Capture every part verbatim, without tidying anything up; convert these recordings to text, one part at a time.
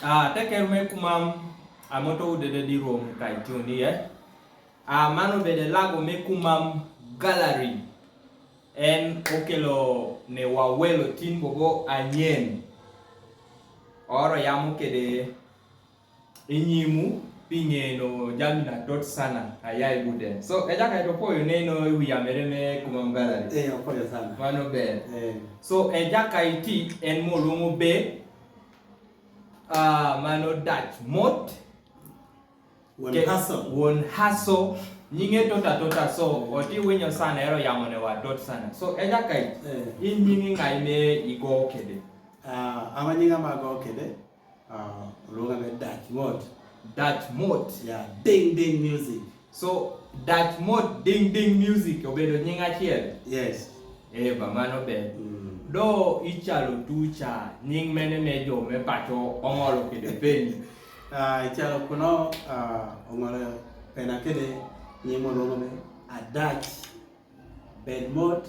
Ah, teker me kumam, a moto udede di rom kai tuni, eh. Ah, mano bede lago me kumam gallery. En okelo ne wa welo tin bobo anyen. Oro yamo kede inyimu pinge no jamina tot sana aya ibuden. So, eja kai to poyo ne no wi yamere me kumam gallery. Eh, opoyo sana. Mano be. Eh. So, eja kai ti en mo longo be. Ah, mano Dutch mot. Won haso. Won haso. Nyinge tota tota so. Oti winyo sana ero yamo ne wa tot sana. So, eja kai. Eh. In nyingi ngai me igo kede. Ah, ama nyinga ma go kede. Ah, luonga me Dutch mot. Dutch mot. Yeah, ding ding music. So, Dutch mot ding ding music obedo nying achiel. Yes. Eh, ba mano be. Mm. Do ichalo tucha nying mene me jo me pacho ongolo kede peni. Ah, ichalo kuno, ah, ongolo pena kede nying mo luongo me Adach Bedmot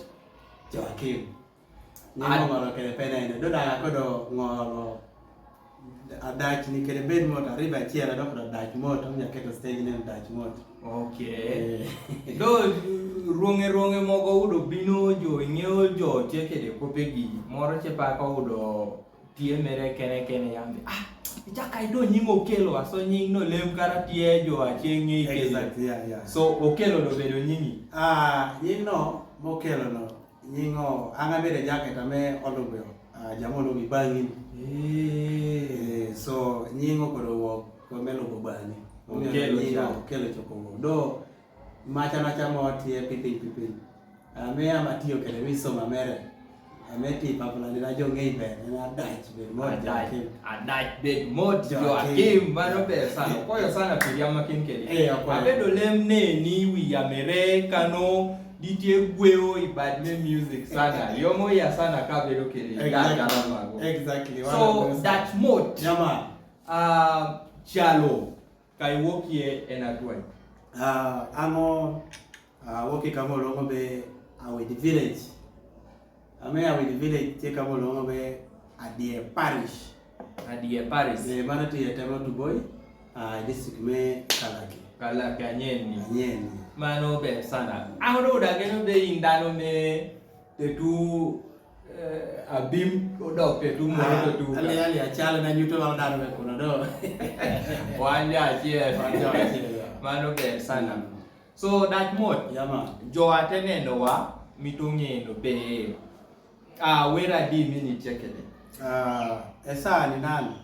Joakim. Ni mo ngolo kede pena ene. Do daga kodo ngolo. Adach ni kede Bedmot ariba chiera do kodo Dutch mot. Om ya keto stage name Dutch mot. Okay. Eh. Do ruonge ruonge mogo udo bino jo ing'eyo jo tie kede kopegi. Moro che pa ko udo tie mere kene kene yambe. Ah, ichaka ido nying okelo, aso nying no lem kara tie jo achie ng'e kele. Exactly, yeah, yeah. So okelo no bedo nyingi. Ah, nying no mokelo no. Nying o, an abedo jaket ame olubo. Ah, jamo luongo ni bang'in. Eh. Eh, so nying okoro wok ko me lubo bang'in. Omiyo okelo nying cho. Okelo choko wok. Do macha macha mo tie pipiny pipiny. Ame ama tiyo kede mi soma mere. Ame ti papula ni rajo ng'ei ber, en Adach Bedmot Joakim. Adach Bedmot Joakim. Joakim, mano ber sana. Okoyo sana piriama kin kede. Eh, okoyo. Abedo lem ne ni wi yamere kano ditie gweo ibad me music sana. Yomo ya sana ka bedo kede. Exactly. Dutch mago. Exactly. So, Dutch mot. Yama. Ah, chalo. Kai wuokie en atwany. Ah, amo, ah, wuokie kama oluongo be Awidi Village. Ame Awidi Village tie kama oluongo be Adie Parish. Adie Parish. Eh, mano tie temo Tuboi, ah, district me Kalaki. Kalaki anyen ni. Anyen ni. Mano ber sana. Ang' do dageno be in dhano me tetu, eh, abim odok tetu moro tetu. Ali, ali achal na nyuto ma daro me kuno do. Wan ja achiel. Wan ja achiel, ya. Mano ber sana. Mm. So, Dutch mot. Ya, ma. Jo ate neno wa, mitungi no be. Ah, wera di mini chekede. Ah, esa ni nan.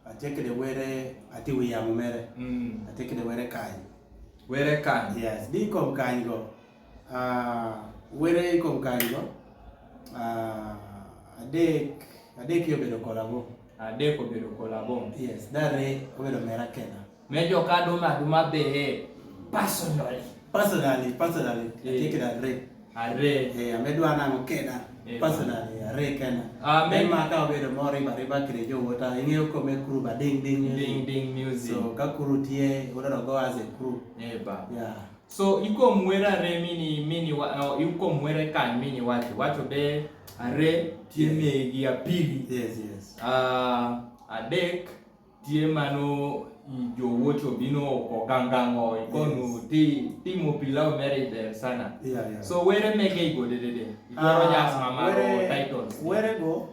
Atekede were ati wi yamo mere. Mm. Atekede were kany. Were kany. Yes, di kom kany go. Ah, were kom kany go. Ah, adek, adek yo bedo kolabo. Adek obedo kolabo. Yes, dare obedo mera kena. Me jo ka duma duma be personally. Personally, personally. Eh. Atekede are. Are. Eh, ame dwa nang'o kena. Eh, personally, are kena. Ah, me ma ka obedo moro riba riba kede jo wota, ing'eyo kome crew ba ding ding music. Ding ding music. So, ka crew tie, wota do go as a crew. Eh, ba. Yeah. So, ikom were are mini, mini wa, oh, ikom were kany mini wacho. Wacho be are tie me gi apili. Yes, yes. Ah, adek, tie mano i jo wuocho bino ko gangango ikonu. Yes. Ti, ti mo pilau mere ber sana. Yeah, yeah. So were mege igo dedede. Ikoro jas mamaro were, titles. Were go,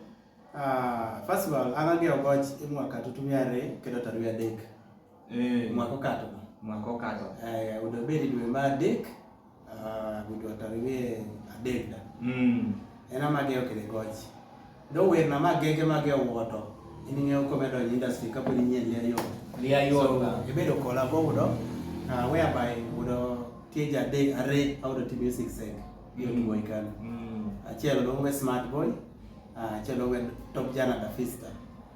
ah, first of all, an ageyo goch i mwaka tutu mia ariyo kede tara wiye adek. Eh. Mwaka okato. Mwaka okato. Eh, udo bedi dwe mar adek. Ah, gudwa tara wiye adek da. Mm. En ama ageyo kede goch. Do wer na ma gege ma ageyo woto. In ing'eyo kome donjo industry kapod inyien lia yot. Lia yot. So, ba ibedo kolabo udo. Ah, whereby udo tie ja de are audo ti music sek. Yo. Mm. Tugo ikana. Mm. Achiel udo we Smart Boy. Ah, achiel udo we Top Jana da Fista.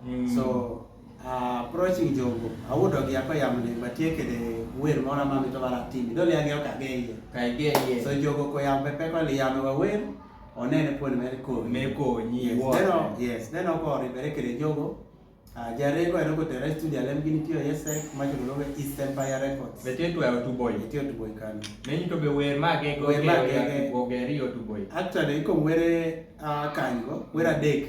Mm. So, ah, approaching jogo, awuodo gi ako yamo ni batie kede wer moro ma mito bara timi. Doli ang'eyo ka geye. Ka geye. So jogo ko yamo pepe ko li yamo wa wer, onene puonj mer konyi. Me konyi. Yes, wuoth. Then o-, yes, then oko oribere kede jogo. Ah, jarego ero ko tere studio alem gini tiyo yese, ma jogo lobe East Empire Records. Betie twe otuboi. Betie otuboi kano. Menyi to be wer ma gege. Wer ma gege. Ogeri otuboi. Actually, iko were, ah, kanyo, wer adek.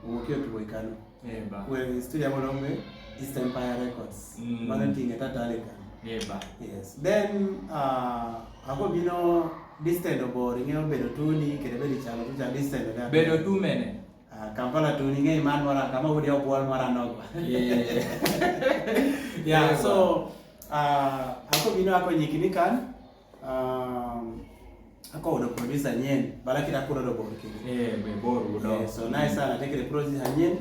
Owuok yo otuboi kano. Eh, ba. Wer studio moro me East Empire Records. Mm. Mano ting'e tatali ka. Eh, ba. Yes. Then, ah, ako bino distance obor, ing'e obedo tuni, kede bedo chalo, tu chalo distance oda. Bedo tu mene? Ah, Kampala tuni, ing'e man moro, kama udi obuol moro nogo. Yeah. Yeah, so, ah, ako bino ako nyikini kan, um, ako udo producer nyen, bala kita kuro do bor kini. Eh, be bor udo. Eh, so nice sana, tekere producer nyen,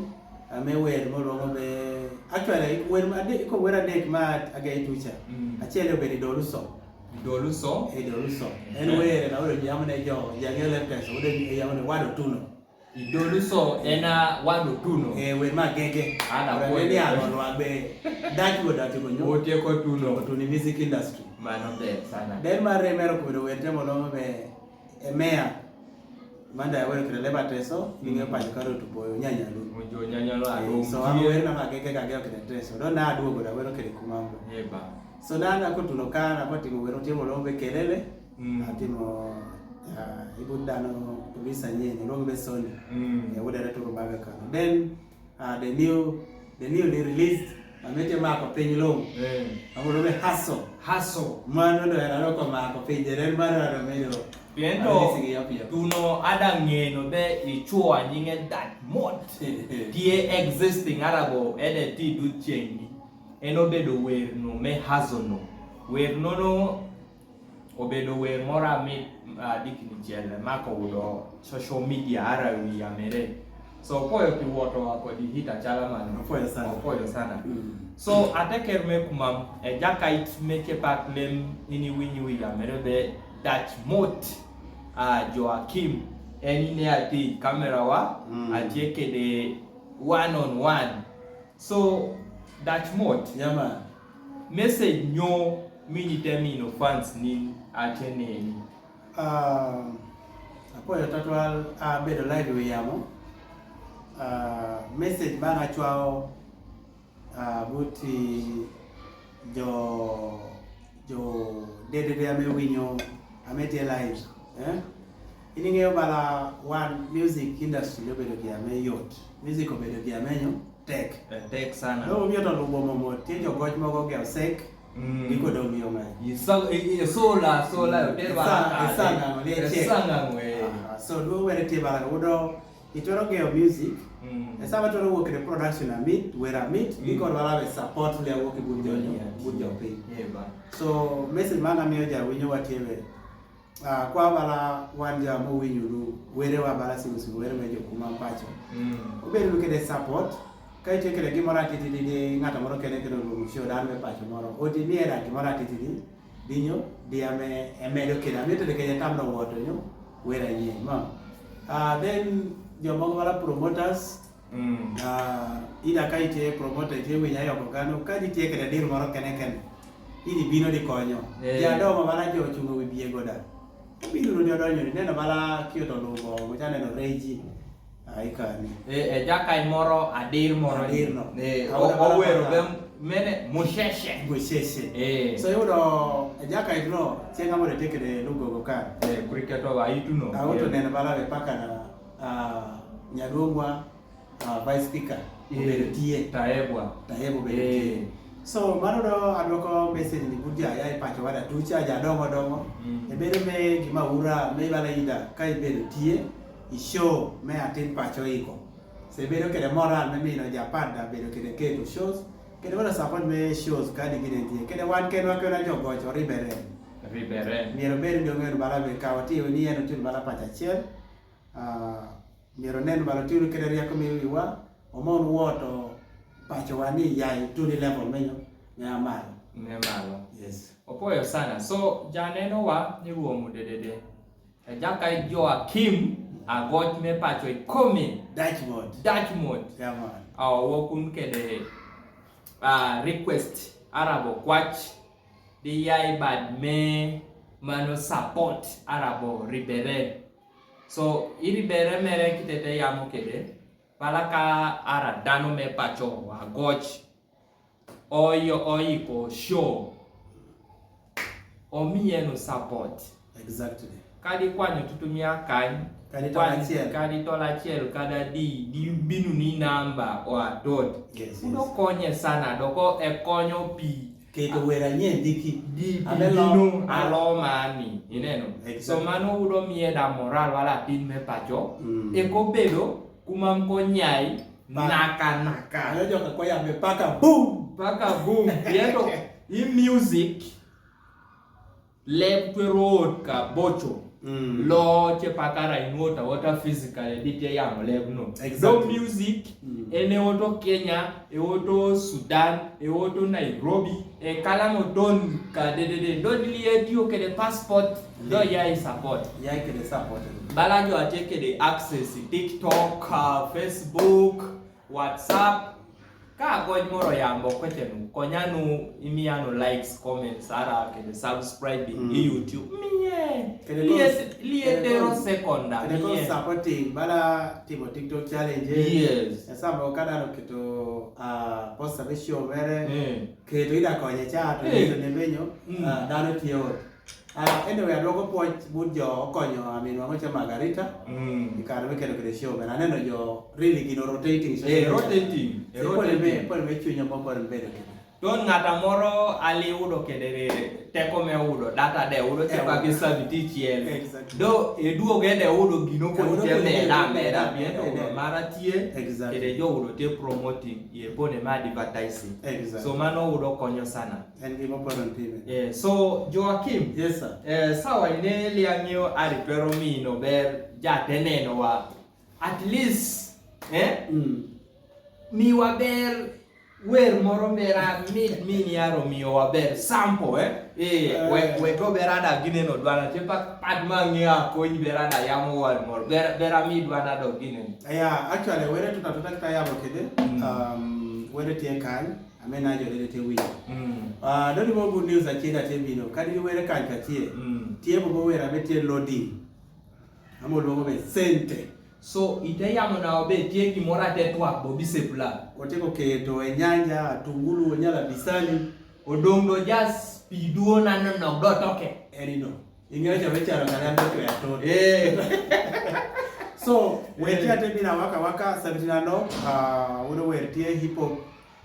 ame wer moro mo be, actually, wer ma ade, ko wer adek ma aga itucha. Mm. Achiel obedo Idoluso. Idoluso? Eh, Idoluso. En wer na wer yamne jo, jange lepes, ude yamne wado tuno. Idoluso en a wado tuno. Eh, wer ma gege. Ana wer ko ni alo lwa be. Dach go dach go nyo. Otie ko tuno. Tuno ni music industry. Mano be sana. Den mar remero kubedo wer temo no be emea. Manda ya wer kre leba teso, ninge pa karo tu boyo nyanya lu. Ojo nyanya lu. Eh, alo so amo wer na ma gege ka gege kre teso. Do na aduo go da wer kre kumambo. Eh, ba. So na na ko tuno ka na ko timo wer timo lo be kelele. Mm. Atimo, ah, ibudano producer nyen, long be Sony. Mm. Eh, wudere turu baga kano. Then, ah, the new, the newly released, amete mako piny long. Eh. Amolo be Hustle. Hustle. Mano do era loko mako piny, jeren mano do medo. Piento, tuno ada ng'eno be ichwo nyinge Dach Mot. Tie existing arabo ede ti du chieng'ni. En obedo wer no me Hustle no. Wer no no obedo wer moro amit, ah, dikni chiel mako udo social media ara wi yamere. So opoyo ki woto kodi hit achala mano. Opoyo sana. Opoyo sana. Mm. So ateker me kumam, e jakait me chepak lem ini winyi wi yamere be Dach Mot, ah, Joakim, en ine ati kamera wa, mm, atie kede one on one. So, Dach Mot. Yeah, man. Message nyo mini te mino fans ni ateneni. Ah, apoyo tatwal, ah, bedo live wi yamo. Ah, message bang achwao, ah, buti jo, jo dede de ame winyo, ame tie live. Eh? Ini ng'eyo bala wan music industry obedo gi ame yot. Music obedo gi ame nyo tek. Eh, tek sana. No, omiyo to lubo momo, tie jogoch mogo gi osek, mm, giko dong yo ng'eny. Iso-, i-, i-, sola, sola, mm, oter bala esa-, kade. Esanga ng'o, lie chek. Esanga ng'o, eh. Ah, so, duo were tie bala udo, itoro geo music, mm, e sama toro wuok e production amit, wer amit, mm, giko bala we support le wuok e bun jo, yeah, bun jo piny. Yeah, ba. So, message manga miyo ja winyo watie we, ah, kwa bala wan ja mo winyo lu, were wa bala simu simu, were me jo kuma pacho. Mm. Obedo kede support, ka itie kede gimoro atiti di, di ng'ato moro kede kede luongo show dan me pacho moro. Oti miye dan gimoro atiti di, dinyo, di ame, emedo kede, ame to de kede tam no woto nyo, wera nyen, ma. Ah, then, jo moko bala promoters, mm, ah, ida ka itie promoter, itie winyo ayoko kano, ka itie kede dir moro kene kene. Idi bino di konyo. Eh. Jadongo bala jo chungo wi biye goda. Bino di odonyo ni, neno bala kio to lubo, mucha neno Reji. Ai kani. Eh, eh, jakai moro adir moro. Adir no. Eh, awuoda o-, bala owero bala. Be mene Musheshe. Musheshe. Eh. So yudo, eh, jakai no, chieng' amore tekere lugo go ka. Eh, cricket o aituno. Awuto, eh, neno bala be paka na, ah, Nyaduongwa, ah, Vice Speaker, eh, obedo tie. Taebwa. Taebwa obedo tie. Eh. So, mano do adwoko message ni buti aya e pacho wada tucha, ja dongo dongo. Mm. E bedo me gima ura, me bala ida, ka ibedo tie, i show, me atin pacho iko. Se bedo kede moral, me mino ja pada, bedo kede keto shows, kede wada support me shows, ka di gine tie. Kede wan ken wa kena jogo, cho ribere. Ribere. Miero bedo ni ong'eyo bala be ka oti, ni en otin bala pacha chiel. Ah, Miero nen bala tunu kede rieko mi wiwa, omon woto pacho wa ni yai tuni level menyo, ne amalo. Ne amalo. Yes. Opoyo sana. So, janeno wa ni ruomo dedede. E jaka Joakim, agot me pacho ikome. Dutch mode. Dutch mode. Yeah, man. Awo wokun kede, ah, request arabo kwach. Di yai bad me mano support arabo ribere. So, i ribere mere kitete yamo kede, pala ka ara dano me pacho agoch. Oyo, oiko show. Omiye no support. Exactly. Kadi kwanyo tutumia kany. Kadi tol achiel. Kadi tol achiel, kadi adi, di binu ni namba o atot. Yes, yes. Udo konye sana, doko e konyo pi. Keto wer anyien diki. Di pi binu alo mani, ineno. Exactly. So mano udo miye da moral wala tin me pacho. Mm. E ko bedo, kuma mko nyai, naka naka. Ayo joka kwa ya me paka boom. Paka boom. Yeto, i music, leb twe road ka bocho. Mm. Lo che pakara in water, water physical, edit e yamo leb no. Exactly. Do music, mm, ene oto Kenya, e oto Sudan, e oto Nairobi, e kala mo don ka dedede. Do dili e tiyo kede passport, do ya i support. Ya i kede support. Bala jo ache kede access, TikTok, ah, Facebook, WhatsApp, ka goj moro yambo kwechenu, konyanu, imiyanu likes, comments, ara kede subscribing, mm, i YouTube. Miye. Kede liye, ko-, liye kede tero ko-, seconda, kede ko miye. Supporting, bala timo TikTok challenge. Yes. E sambo kada no keto, ah, post a be show mere. Mm. Keto ida konye cha, to, eh, keto ne benyo, mm, ah, dano tiyo. Ah, anyway, aduogo puoch but jo okonyo, I mean, wang'o cha Margarita. Mm. I kare mikelo kede show, but aneno jo really gino rotating, so eh, rotating, eh, so pod rotating. Pod me chuny mo pod bedo kede. Don ng'ata moro ali udo kede re, teko me udo, data de udo, eh, che pa gi sabiti chiel. Exactly. Do, e duoge de udo gino, eh, ko udo te kede mera, mera, mera, mera, mera, mara tie, exactly, kede jo udo te promoting, ye pone ma advertising. Exactly. So mano udo konyo sana. En gima paro ni time. Eh, so, Joakim. Yes, sir. Eh, sawa ine liang'io ari pero mi no ber ja teneno wa. At least, eh? Mm. Mi wa ber wer moro mera mit mi ni aro mi wa ber sample, eh? Eh, eh, we, we go ber ada gine no dwana che pa, pat ma ng'ia ko ni ber ada yamo wer moro. Ber, ber ami dwana do gine. Yeah, actually, were tuta tuta kita yamo kede. Mm. Um, were tie kan. Amen, ajo dede te winyo. Mm. Ah, dodi mo good news achiel achiel bino. Kadi were kan ka tie. Mm. Tie bo were abe tie loading. Amo luongo be sente. So, ite yamo na obe tie gimoro ate twak bo bi sepla. Oteko keto e nyanja, atungulu, onyala bisani. Odong' do jas pi duo na no no do toke. Eri no. Ing'eyo joma icharo kare an to kwe atot. Eh. So, wer tie ate bina waka waka, seventeen ano, ah, udo wer tie hip hop,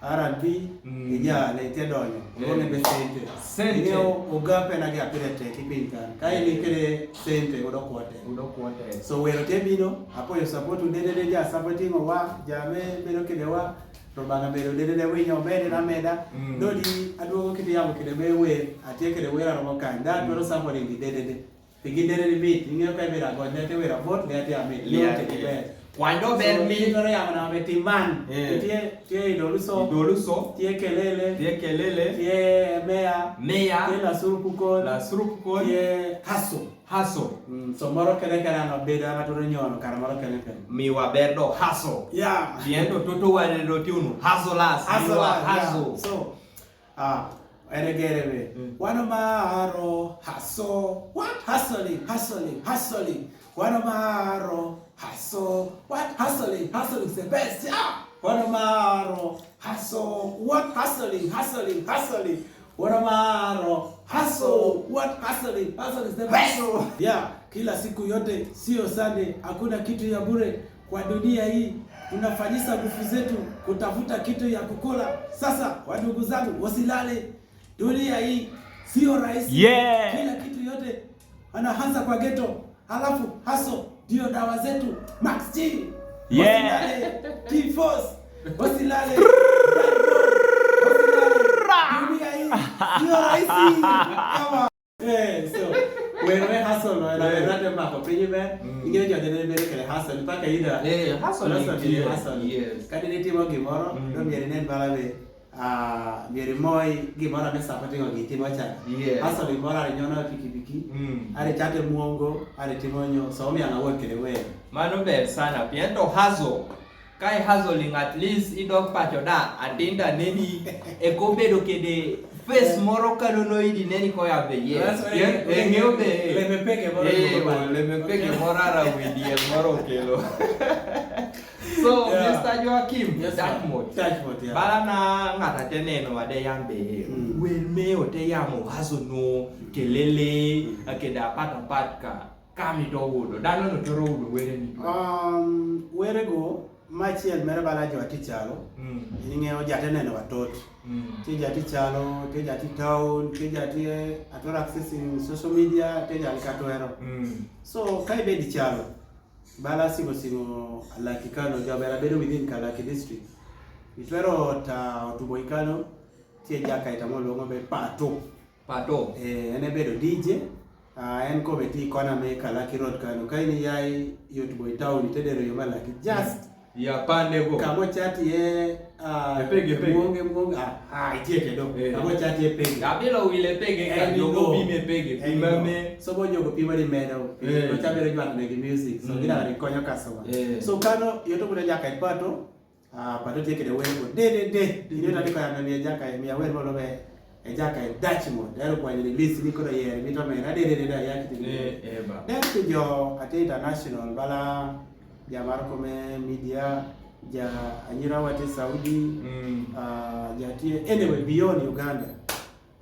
R and B, mm, ija le tie donyo. Eh. Udo ne be sente. Sente. Ing'eyo ogape na gi apire te ki piny kan. Ka in kede sente, udo kwote. Udo kwote. So, wer tie bino, apoyo support, udede de ja supporting wa, ja me bedo kede wa, to bang'a bedo dede de winyo mede na meda. Mm. Dodi aduogo kiti yamo kede me wer, atie kede wer aromo kany. Da, mm, dwaro sample ni dede de. Pigi dede ni mit, ing'eyo ka ibiro ago, ne te wer abot, ne te amit. Liya, liya. Kwando ber mi. So, dwaro yamo na me timan. Eh. Tie, tie idoluso. Idoluso. Tie kelele. Tie kelele. Tie meya. Meya. Tie la surupukon. La surupukon. Tie haso. Hustle. Mm, so moro kene kene ano bedo ana toro nyono kara moro kene kene. Mi wa ber do hustle. Yeah. Bien to toto wa do ti unu. Hustlers. Mi wa hustle, yeah. Hustle. So, ah, ere gere be. Mm. Wano maro hustle. What? Hustling, hustling, hustling. Wano maro hustle. What? Hustling, hustling is the best. Yeah. Wano maro hustle. What? Hustling, hustling, hustling. Wanamaro, hustle. What? Hustling. Hustle is the best. Hustle. Yeah, kila siku yote, sio Sunday, hakuna kitu ya bure kwa dunia hii. Tunafanyisha nguvu zetu kutafuta kitu ya kukula. Sasa, wandugu zangu, wasilale. Dunia hii sio rahisi. Yeah. Kila kitu yote anaanza kwa ghetto. Halafu, hustle ndio dawa zetu. Max G. Yeah. Wasilale. T-Force. Wasilale. Wasilale. Dunia hii sio rahisi. Kama. Eh, so, wewe hustle, wewe, eh, wewe rate mako, penye be, mm, ingine jua dene bere kele hustle, mpaka ida. Eh, hustle ni, hustle ni, hustle. Yes. Kadi ni timo gimoro, mm, do mieri nen bala be. Ah, mieri moi gimoro ame supporting gi timo cha. Yes. Hustle gimoro are nyono pikipiki. Mm. Are chate muongo, are timo nyo, so mi ana work kede we. Mano ber sana, pien to hustle. Ka i hustling at least idok pacho da, atinda neni, e ko bedo kede face moro kalo no idi neni ko ya be, yes. That's right. Yeah, e ng'eyo be. Leme peke moro. Eh, leme peke moro ara widi e moro kelo. So, yeah. Mister Joakim, yes, sir. Dutchmot. Dutchmot, yeah. Bala na ng'ata te neno wade yambe. Mm. Wer me ote yamo hustle no, kelele, mm, kede apat apat ka. kami to wudo. Dano no toro wudo were ni. Um, were go, machiel mere bala jo ati chalo. Mm. Ini ng'eyo jate neno watot. Mm. Tie jati chalo, tie jati town, tie jati, eh, atoro accessing social media, tie jati katwero. Mm. So, ka ibedi chalo. Bala singo singo Kalaki kano, jabera bedo within Kalaki district. Itwero ta otubo ikano, tie jaka itamo longo be Pato. Pato. Eh, en e bedo D J. Ah, en ko beti kona me Kalaki Road kano. Ka ini yai yot boy town itedero yo Kalaki. Just. Ya pande go. Kamo chati e, ah, e pege, pege. Muonge, muonge. Ah, ah, itie kedo. Eh. Kamo chati e pege. Abilo wile pege ka jogo pime pege. Pima me. So bo jogo pima di medo. Eh. Ko chabere jwat negi music. So gida ri konyo customer. Eh. So kano yoto kuda jaka Pato. Ah, Pato tie kede wer ko. De, de, de. Ino tadi ko ya me jaka, me wer mo lo be. E jaka e Dutch mode. Dero kwa ni list ni ko yer, mi to me na de, de, de, de, ya kiti. Eh, eh, ba. Dero ti jo ati international, bala, ja mar ko me media, ja anyira wati Saudi, mm, ah, ja tie, anyway, beyond Uganda.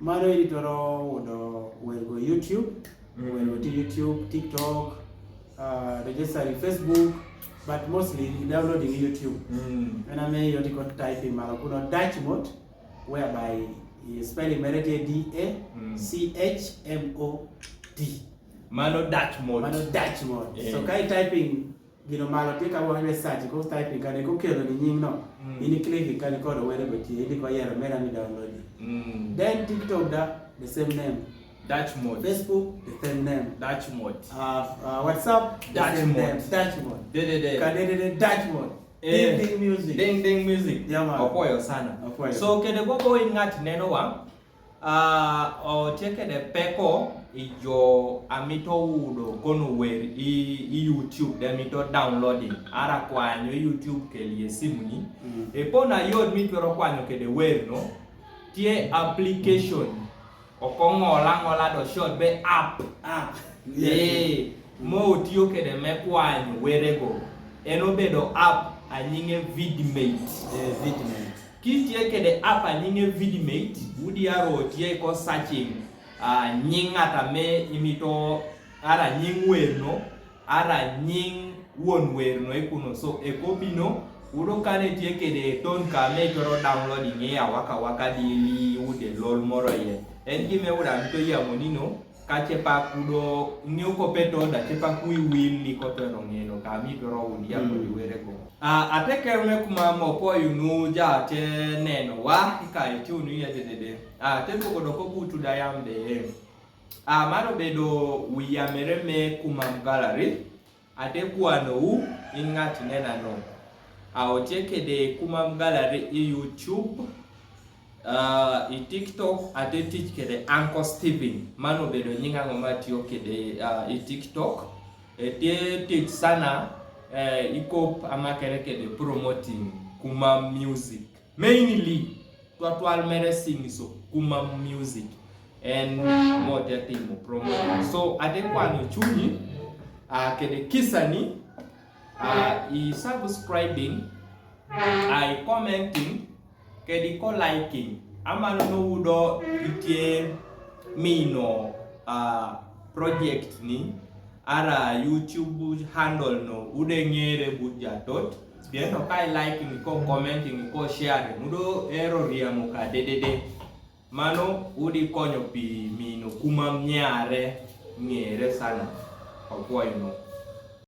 Mano ini toro wudo wer go YouTube, mm, wer go ti YouTube, TikTok, ah, register in Facebook, but mostly downloading YouTube. Mm. Ena me yot ko typing malo kuno Dutch mode, whereby you spelling mere tie D A C H M O D. Mm. Mano Dutch mode. Mano Dutch mode. Eh. So ka i typing gino malo ti ka wang research ko typing kane ko kelo ni nying no. Mm. Ini click kane ko do were betie, ini ko yero mera mi download. Mm. Then TikTok da, the same name. Dutch mode. Facebook, the same name. Dutch mode. Uh, uh, WhatsApp, the same name. Dutch mode. De, de, de. Ka de, de, de, Dutch mode. Eh, Ding Ding Music. Ding Ding Music. Yeah, man. Opoyo sana. Opoyo. So, kede bobo in ng'at neno wa, ah, o tie kede peko i jo amito wudo kono wer i, i YouTube de mito downloading. Ara kwanyo YouTube kelie simuni. Mm. E pona yod mi twero kwanyo kede wer no. Tie application. Ok ong'ol ang'ola do short be app. App. Yes. Eh, mo utiyo kede me kwanyo were go. En obedo app anyinge Vidmate. Eh, Vidmate. Kitiye kede app anyinge Vidmate, udi aro tiye ko searching, ah, nying ng'at ame imito ara nying wer no, ara nying wuon wer no ekuno. So, e kopi no, udo kane tie kede ton kame itoro download ing'e ya waka waka dili ude lol moro ye. En gime uda mito ya monino, ka chepak udo ng'e uko peto da chepak wi wil ni ko to no ng'e no kami itoro udia ko di were ko. Ah, ate kerme kuma mo po yunu ja te neno wa, ika iti unu ya dedede. Ah, te doko doko butu da yambe. Ah, mano bedo wiya mere me Kumam Gallery, ate kwano u in ng'at nena no. Ah, otie kede Kumam Gallery i YouTube, ah, i TikTok, ate tich kede Uncle Steven. Mano bedo nying ang'o ma tiyo kede, ah, i TikTok. E tie tich sana, eh, i kop amakere kede promoting Kumam music. Mainly, twatwal mere sing so, Kumam music. En mo te timo promote. So, ate kwano chunyi, ah, kede kisani, ah, i subscribing, ah, i commenting, kede ko liking. Amano no udo itie mino, ah, project ni, ara YouTube handle no, ude ng'ere buja tot. Bien no kai liking ko commenting ko sharing. Udo ero riamo ka dedede. Mano udi konyo pi mino Kumam nyare ng'ere sana. Okwoyo no.